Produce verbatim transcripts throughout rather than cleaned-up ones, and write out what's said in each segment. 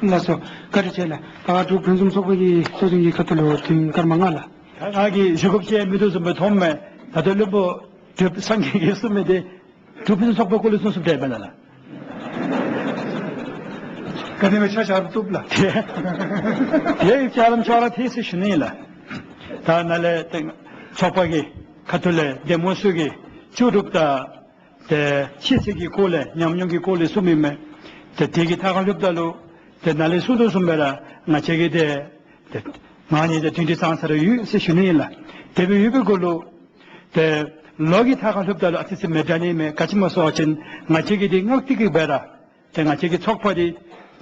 ལགས་སོ། བཀའ་དྲིན་ཆེ་ལགས། ད་འབྲུག་ཕུན་སུམ་ཚོགས་པ་གི་གཙོ་འཛིན་གྱི་ཁ་ཐུག་ལུ་ཐེངས་སྐར་མ་ལྔ་ལགས། ད་ང་གིས་ཞུ་དགོཔ་ཅིག་མིན་འདུག་བཟུམ་སྦེ་མཐོངམ་མས། ད་ལྟོ་བློན་པོ་འབྲུག་སངས་རྒྱས་ཀྱིས་གསུངས་མི་འདི་འབྲུག་ཕུན་སུམ་ཚོགས་པའི་སྐོར་ལུ་གསུངས་གསུངསམ་འདྲས་མེན་ན་ལགས། ག་དེ་སྦེ་ཆ་བཞག་རུང་བཏུབ་ལགས། དེ་དེ་ཡང་ཅ་ལམ་ཅོག་ར་འཐད་ཟེར་ཞུ་ནི་ལགས། ད་ནཱ་ལས་ཏེ་ཚོགས་པ་གི་ཁ་ཐུག་ལས་འདེམས་ངོ་ཚུ་གིས་བཅུ་དྲུག་དང་ཏེ་ཕྱི་ཚེས་ཀྱི་སྐོར་ལས་ཉམས་མྱོང་གི་སྐོར་ལས་གསུངམ་ཨིན་མས། ཏེ་དེ་གི་མཐའ་ཁར་ལྷོདཔ་ད་ལུ་ཏེ་ནཱ་ལས་གསུངས་དོ་བཟུམ་སྦེ་ར་ང་བཅས་ཀྱི་ཏེ་ཏེ་ང་གཉིས་ཏེ་དུས་འདི་ཙང་ཙ་ར་ཡོད་ཟེར་ཞུ་ནི་ཨིན་ལགས། དེ་སྦེ་ཡོད་པའི་སྐོར་ལུ་ཏེ་ལོ་གི་མཐའ་ཁར་ལྷོདཔ་ད་ལུ་ཨ་ཙི་ཙི་མི་འདྲ་ནི་མས། ག་ཅི་སྨོ་ཟེར་བ་ཅིན་ང་བཅས་ཀྱིས་འདི་མངགས་ཏེ་གི་སྦེ་ར་ཏེ་ང་བཅས་ཀྱི་ཚོགས་པ་འདི་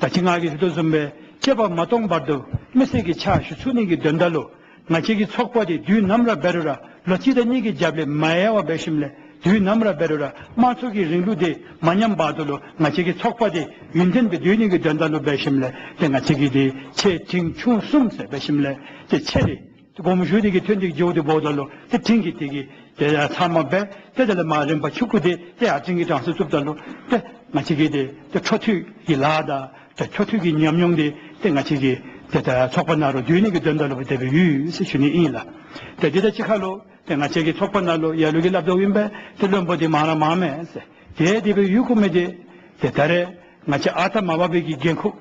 ད་ཅི་ང་གིས་ཞུ་དོ་བཟུམ་སྦེ་བཅད་པ་མ་གཏོང་བར་དུ་མི་སེར་གྱི་ཕྱག་ཞུ་ཚུགས་ནི་གི་དོན་དག་ལུ་ང་བཅས་ཀྱི་ཚོགས་པ་འདི་དུས་ནམ་ར་འབད་རུང་ར་ལོ་གཅིག་དང་གཉིས་ཀྱི་རྒྱབ་ལས་མ་ཡལ་བར་འབད་ཞིནམ་ལས་དུས་ནམ་ར་འབད་རུང་ར་དམངས་གཙོ་གི་རིང་ལུགས་འདི་མ་ཉམས་བར་དུ་ལུ་ང་བཅས་ཀྱི་ཚོགས་པ་འདི་ཡུན་བརྟན་སྦེ་སྡོད་ནི་གི་དོན་དག་ལུ་འབད་ཞིནམ་ལས་ཏེ་ང་བཅས་ཀྱི་འདི་ཆེ་འབྲིང་ཆུང་གསུམ་ཟེར་འབད་ཞིནམ་ལས་ཏེ་ཆེ་འདི་དགོངསམ་ཞུ་སྟེ་གི་ཐོན་ཏེ་འགྱོཝ་འདི་འབདཝ་ད་ལུ་ཏེ་འབྲིང་གི་དེ་གི་ཏེ་ཚབ་མ་འབད། ཏེ་དེ་ལས་མར་རིམ་པ་ཆུང་ཀུ་འདི་ཏེ་ཡར་འབྲིང་གི་གྲངས་སུ་བཙུགསཔ་ད་ལུ་ཏེ་ང་བཅས་ཀྱི་ཏེ་ཏེ་འཕྲོ་མཐུད་ཀྱི་ལཱ་དང་ཏེ་འཕྲོ་མཐུད་ཀྱི་ཉམས་མྱོང་འདི་ཏེ་ང་བཅས་ཀྱི་ཏེ་ད་ཚོགས་པ་ནང་ར་སྡོད་ནི་གི་དོན་དག་ལུ་དེ་སྦེ་ཡོད་ཟེར་ཞུ་ནི་ཨིན་ལགས། ཏེ་འདི་དང་གཅིག་ཁར་ལུ་ཏེ་ང་བཅས་ཀྱི་ཚོགས་པ་ནང་ལུ་ལ་ལུ་གིས་སླབ་དོ་ཨིན་པས། ཏེ་བློན་པོ་འདི་མང་ར་མང་མས་ཟེར། ཏེ་དེ་སྦེ་ཡོད་དགོ་མི་འདི་ཏེ་ད་རེས་ང་བཅས་ཨ་རྟག་མ་འབག་པའི་གི་འགན་ཁུར་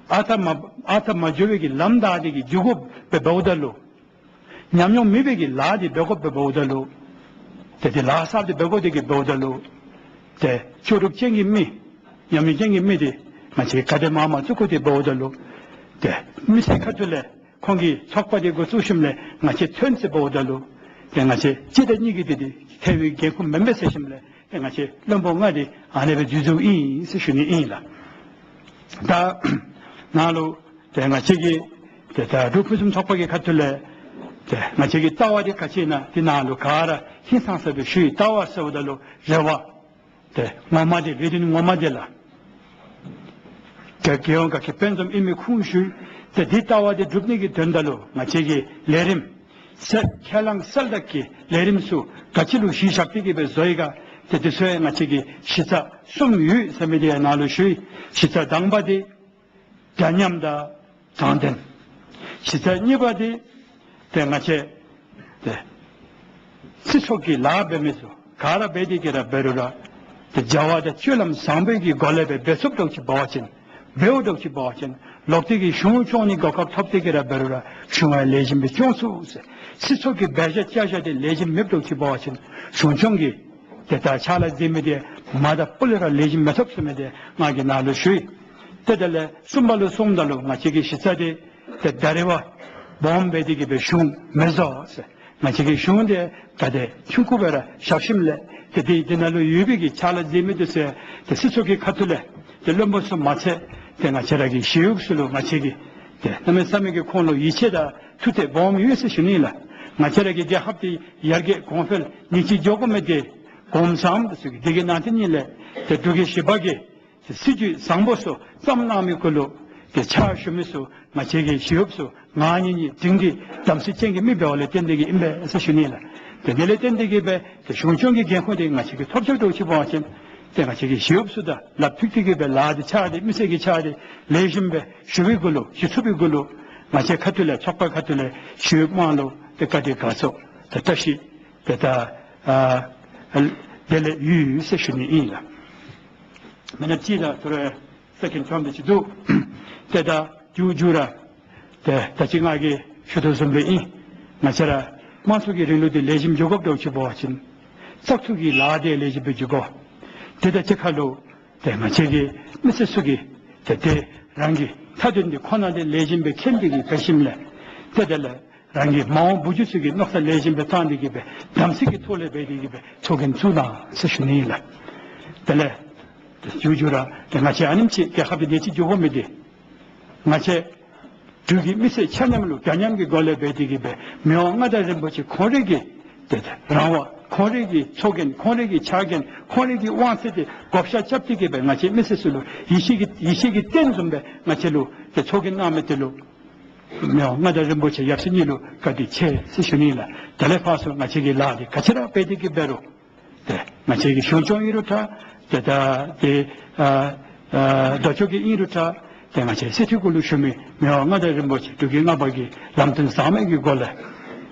ཨ་རྟག་མ་ཨ་རྟག་མ་འགྱོ་བའི་གི་ལམ་བདའ་སྟེ་གི་འགྱོ་དགོཔ་སྦེ་འབདཝ་ད་ལུ་ཉམས་མྱོང་མེད་པའི་གི་ལཱ་འདི་འབད་དགོཔ་སྦེ་འབདཝ་ད་ལུ་ཏེ་དེ་ལཱ་གསརཔ་འདི་འབད་དགོཔ་འདི་གི་འབདཝ་ད་ལུ་ཏེ་ལྕོགས་གྲུབ་ཅན་གྱི་མི་ཉམས་མྱོང་ཅན་གྱི་མི་འདི་ང་བཅས་ག་དེ་མང་མང་བཙུགས་དགོཔ་འདི་འབདཝ་ད་ལུ་ཏེ་མི་སེར་ཁ་ཐུག་ལས་ཁོང་གིས་ཚོགས་པ་འདི་འགོ་བཙུགས་ཞིནམ་ལས་ང་བཅས་ཐོན་ཟེར་འབདཝ་ད་ལུ་ཏེ་ང་བཅས་གཅིག་དང་གཉིས་ཀྱིས་འདི་འདི་ཐལ་བའི་འགན་ཁུར་མེན་པས་ཟེར་ཞིནམ་ལས་ཏེ་ང་བཅས་བློན་པོ་ལྔ་འདི་ཨ་ནེ་སྦེ་འཛུལ་འཛུལཝ་ཨིན་ཟེར་ཞུ་ནི་ཨིན་ལགས། ད་ནཱ་ལུ་ཏེ་ང་བཅས་ཀྱི་ཏེ་ད་འབྲུག་ཕུན་སུམ་ཚོགས་པ་གི་ཁ་ཐུག་ལས་ཏེ་ང་བཅས་ཀྱི་ལྟ་བ་འདི་ག་ཅི་ཨིན་ན་འདི་ནཱ་ལུ་ག་ར་ཧིང་སངས་ས་སྦེ་ཞུ་ཡི། ལྟ་བ་ཟེརཝ་ད་ལུ་རེ་བ་ཏེ་ངོ་མ་འདི་རེ་འདུན་ངོ་མ་འདི་ལགས། རྒྱལ་རྒྱལ་ཡོངས་དགའ་སྐྱིད་དཔལ་འཛོམས་ཨིན་མི་ཁུངས་ཞུ། ཏེ་འདི་ལྟ་བ་འདི་འགྲུབ་ནི་གི་དོན་དག་ལུ་ང་བཅས་ཀྱིས་ལས་རིམ་གསལ་ཁས་བླངས་གསལ་བསྒྲགས་ཀྱི་ལས་རིམ་ཚུ་ག་ཅི་ལུ་གཞི་བཞག་སྟེ་གི་སྦེ་བཟོ་ཡི་ག། ཏེ་འདི་ཚུ་ཡང་ང་བཅས་ཀྱི་གཞི་རྩ་གསུམ་ཡོད་ཟེར་མི་འདི་ཡང་ནཱ་ལུ་ཞུ་ཡི། གཞི་རྩ་དང་པ་འདི་འདྲ་མཉམ་དང་དྲང་བདེན། གཞི་རྩ་གཉིས་པ་འདི་ཏེ་ང་བཅས་ཏེ་སྲིད་ཚོགས་ཀྱི་ལཱ་འབད་མི་ཚུ་ག་ར་འབད་དེ་གི་ར་འབད་རུང་ར་ཏེ་བྱ་བ་དང་སྤྱོད་ལམ་བཟང་པོའི་གི་སྒོ་ལས་འབད་འབད་ཚུགསཔ་འདྲཝ་ཅིག་འབད་བ་ཅིན་འབདཝ་འདྲཝ་ཅིག་འབད་བ་ཅིན་ལོག་སྟེ་གི་གཞུང་སྐྱོང་ནི་གོ་སྐབས་ཐོབ་སྟེ་གི་ར་འབད་རུང་ར་གཞུང་ཡང་ལེགས་ཤོམ་སྦེ་སྐྱོང་ཚུགས་ཟེར། སྲིད་ཚོགས་ཀྱི་འབད་བཞག་བྱ་བཞག་འདི་ལེགས་ཤོམ་མེདཔ་འདྲཝ་ཅིག་འབད་བ་ཅིན་གཞུང་སྐྱོང་གི་ཏེ་ད་ཕྱག་ལཱ་མཛད་མི་འདི་མ་དང་པོ་ལས་ར་ལེགས་ཤོམ་མི་ཐོབ་ཟེར་མི་འདི་ང་གིས་ནཱ་ལུ་ཞུ་ཡི། ཏེ་དེ་ལས་གསུམ་པ་ལུ་སོངམ་ད་ལུ་ང་བཅས་ཀྱི་གཞི་རྩ་འདི་ཏེ་ད་རེས་བ་སྦོམ་འབད་དེ་གི་སྦེ་གཞུང་མི་བཟོ་ཟེར། ང་བཅས་ཀྱི་གཞུང་འདི་ག་དེ་ཆུང་ཀུ་སྦེ་ར་བཞག་ཞིནམ་ལས་ཏེ་འདི་འདི་ནང་ལུ་ཡོད་པའི་གི་ཕྱག་ལཱ་མཛད་མི་འདི་ཚུ་ཏེ་སྲིད་ཚོགས་ཀྱི་ཁ་ཐུག་ལས་ཏེ་བློན་པོ་ཚུ་མ་ཚད་ཏེ་ང་བཅས་ར་གི་ཞི་གཡོགཔ་ཚུ་ལུ་ང་བཅས་ཀྱིས་ཏེ་གནམ་མེད་ས་མེད་ཀྱི་ཁོང་ལུ་ཡིད་ཆེས་དང་ཐུགས་གཏད་སྦོམ་ཡོད་ཟེར་ཞུ་ནི་ལགས། ང་བཅས་ར་གི་རྒྱལ་ཁབ་འདི་ཡར་རྒྱས་གོང་འཕེལ་ཉིན་གཅིག་འགྱོ་དགོ་མི་འདི་གོངམ་ས་འདི་ཚུ་གིས་འདི་གི་ནང་དེ་ཉིད་ལས་ཏེ་འབྲུག་རྒྱལ་བཞི་པ་གིས་ཏེ་སྲིད་བྱུས་བཟང་པོ་ཚུ་བརྩམས་གནང་མི་གུ་ལུ་ཏེ་ཕྱག་ཞུ་མི་ཚུ་ང་བཅས་ཀྱི་ཞི་གཡོགཔ་ཚུ་ངག་ཉིན་གཉིས་དྲིན་གྱི་དམ་ཚིག་ཅན་གྱི་མི་འབདཝ་ལས་བརྟེན་ཏེ་གི་ཨིན་པས་ཟེར་ཞུ་ནི་ལགས། ཏེ་དེ་ལས་བརྟེན་ཏེ་གི་སྦེ་ཏེ་གཞུང་སྐྱོང་གི་འགན་ཁུར་འདི་ང་བཅས་ཀྱིས་ཐོབ་ཆོགཔ་འདྲཝ་ཅིག་འབད་བ་ཅིན་ཏེ་ང་བཅས་ཀྱི་ཞི་གཡོགཔ་ཚུ་དང་ལགཔ་མཐུད་དེ་གི་སྦེ་ལཱ་འདི་ཕྱག་འདི་མི་སེར་གྱི་ཕྱག་འདི་ལེགས་ཤོམ་སྦེ་ཞུ་བའི་གུ་ལུ་ཞུ་ཚུགས་པའི་གུ་ལུ་ང་བཅས་ཁ་ཐུག་ལས་ཚོགས་པ་ཁ་ཐུག་ལས་ཞི་གཡོགཔ་དམངས་ལུ་ཏེ་བཀའ་དྲིན་དགའ་ཚོར་ཏེ་བཀྲ་ཤིས་ཏེ་ད་ཨ་དེ་ལས་ཡོད་ཟེར་ཞུ་ནི་ཨིན་ལགས། མི་ནཊ་གཅིག་དང་ཐོ་རེ་སེ་ཀེནཌ་ཅོག་འདི་ཅིག་འདུག། ཏེ་ད་མཇུག་མཇུག་ར་ཏེ་ད་ཅི་ང་གིས་ཞུ་དོ་བཟུམ་སྦེ་ཨིན། ང་བཅས་ར་དམངས་གཙོ་གི་རིང་ལུགས་འདི་ལེགས་ཤོམ་འགྱོ་དགོཔ་འདྲཝ་ཅིག་འབད་བ་ཅིན་བཙག་འཐུ་གི་ལཱ་འདི་ལེགས་ཤོམ་སྦེ་འགྱོ་དགོ། ཏེ་ད་ཅི་ཁ་ལུ་ཏེ་ང་བཅས་ཀྱི་མི་སེར་ཚུ་གིས་ཏེ་ཏེ་རང་གི་མཐའ་དོན་འདི་ཁོ་ན་འདི་ལེགས་ཤོམ་སྦེ་མཁྱེན་ཏེ་གི་འབད་ཞིནམ་ལས་ཏེ་དེ་ལས་རང་གི་མ་འོངས་བུ་བརྒྱུད་ཚུ་གི་མནོ་བསམ་ལེགས་ཤོམ་སྦེ་བཏང་སྟེ་གི་སྦེ་དམ་ཚིག་གི་ཐོག་ལས་འབད་དེ་གི་སྦེ་ཚོགས་རྒྱན་བཙུགས་གནང་ཟེར་ཞུ་ནི་ཨིན་ལགས། དེ་ལས་མཇུག་མཇུག་ར་ཏེ་ང་བཅས་ཨ་ནེམ་ཅིག་རྒྱལ་ཁབ་འདི་ཉེ་ཅིག་འགྱོ་དགོ་མི་འདི་ང་བཅས་འབྲུག་གི་མི་སེར་ཆ་མཉམ་ལུ་འདྲ་མཉམ་གྱི་སྒོ་ལས་འབད་དེ་གི་སྦེ་མི་དབང་མངའ་བདག་རིན་པོ་ཆེ་ཁོང་རའི་གི་ཏེ་ཏེ་རང་དབང་ཁོང་རའི་གི་ཚོགས་རྒྱན་ཁོང་རའི་གི་ཕྱག་རྒྱན་ཁོང་རའི་གི་དབང་ཚད་འདི་བགོ་བཤའ་རྐྱབ་སྟེ་གི་སྦེ་ང་བཅས་མི་སེར་ཚུ་ལུ་ཡིད་ཆེས་ཀྱི་ཡིད་ཆེས་ཀྱི་རྟེན་བཟུམ་སྦེ་ང་བཅས་ལུ་ཏེ་ཚོགས་རྒྱན་གནང་མི་འདི་ལུ་མི་དབང་མངའ་བདག་རིན་པོ་ཆེ་ཡབ་སྲས་གཉིས་ལུ་བཀའ་དྲིན་ཆེ་ཟེར་ཞུ་ནི་ལགས། དེ་ལས་ཕར་ཚུར་ང་བཅས་ཀྱི་ལཱ་འདི་ག་ཅི་ར་འབད་དེ་གི་འབད་རུང་ཏེ་ང་བཅས་ཀྱི་གཞུང་སྐྱོང་ཨིན་རུང་འདྲ་ཏེ་ད་ཏེ་ཨ་ཨ་ལྡོག་ཕྱོགས་ཀྱི་ཨིན་རུང་འདྲ་ ཏེ་ང་བཅས་སི་ཁྲོན་གུ་ལུ་བཞུགས་མི་མི་དབང་མངའ་བདག་རིན་པོ་ཆེ་འབྲུག་རྒྱལ་ལྔ་པ་གིས་ལམ་སྟོན་ཟག་མེད་ཀྱི་སྒོ་ལས་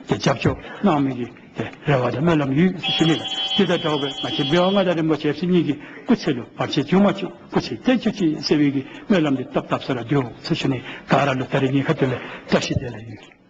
ཏེ་རྒྱབ་སྐྱོར་གནང་མི་གི་ཏེ་རེ་བ་དང་སྨོན་ལམ་ཡོད་ཟེར་ཞུ་ནི་ལགས། དེ་དང་འདྲཝ་སྦེ་ང་བཅས་མི་དབང་མངའ་བདག་རིན་པོ་ཆེ་ཡབ་སྲས་གཉིས་ཀྱི་སྐུ་ཚེ་ལུ་བར་ཆད་འབྱུང་མ་བཅུག། སྐུ་ཚེ་བརྟན་བཅུག་ཅིག་ཟེར་བའི་གི་སྨོན་ལམ་འདི་བཏབ་བཏབ་ས་ར་སྡོད་འོང་ཟེར་ཞུ་ནི། ག་ར་ལུ་ད་རིས་ངེའི་ཁ་ཐུག་ལས་བཀྲ་ཤིས་བདེ་ལེགས་ཡོད།